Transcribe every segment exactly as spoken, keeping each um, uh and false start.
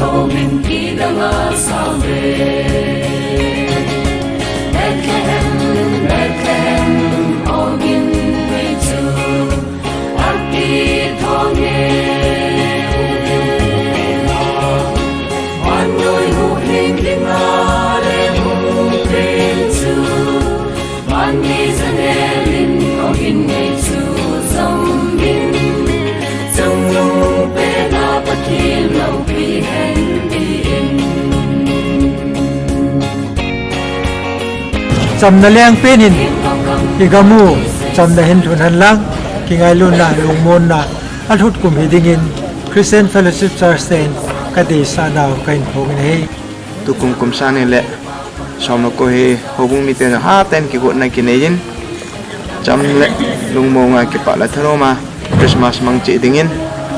Augin kidang a salve. Bethlehem, Bethlehem, augin pei chu akithong e. Vannoi huhhing dinga le hung pei chu, vanmi janelin augin ngei chu jong in, chungnung pena Pathen loupi hen tin. Chamna lengpen in igam u chamna hin lhun hen lang, kingailutna, lungmonna alhut kum hi dingin Christian Fellowship Church ten kadeisah nau kahin phong in ahi. Tukum kum sang ni le som le ko hi houbung mite jong hatah in kigotna kinei in, cham le lungmonga kipah le thanoma Christmas mang cheh dingin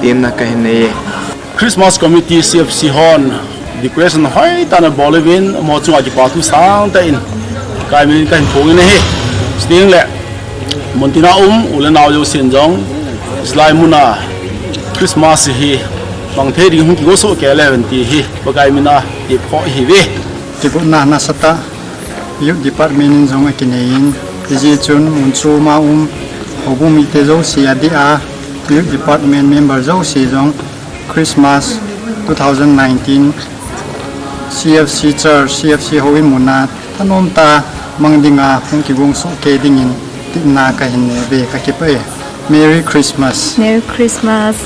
temna kahin nei e. Christmas Committee, C F C hon decoration hoitah in abol uvin, amaho chunga kipa thu sangtah in kahin phong in ahi. Chuteng le muntina um u le nao jousen jong hilai muna Christmas hi mang thei ding hung kigo soh kei le hen ti hi Pakai mina tepkhoh ihiuve. Kigotna nasatah Youth Department in jong akinei in, hijeh chun mun chom a um houbung mite jouse adeh a, Youth Department member jouse jong Christmas two thousand nineteen C F C Church, C F C houin muna thanom tah a mang dinga hung kigong soh kei dingin temna kahin nei uve, kakipah e. Merry Christmas. Merry Christmas.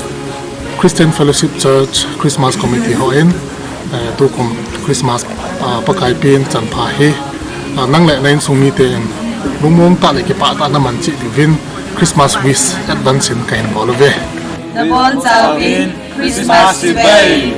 Christian Fellowship Church Christmas Committee hon, eh, tukum Christmas, ah, Pakai pen chanpha hi, ah, nang le na insung miten lungmong tah le kipah tah a naman cheh diuvin Christmas wish advance in kahin bol uve. Nabonchauvin Christmas chibai.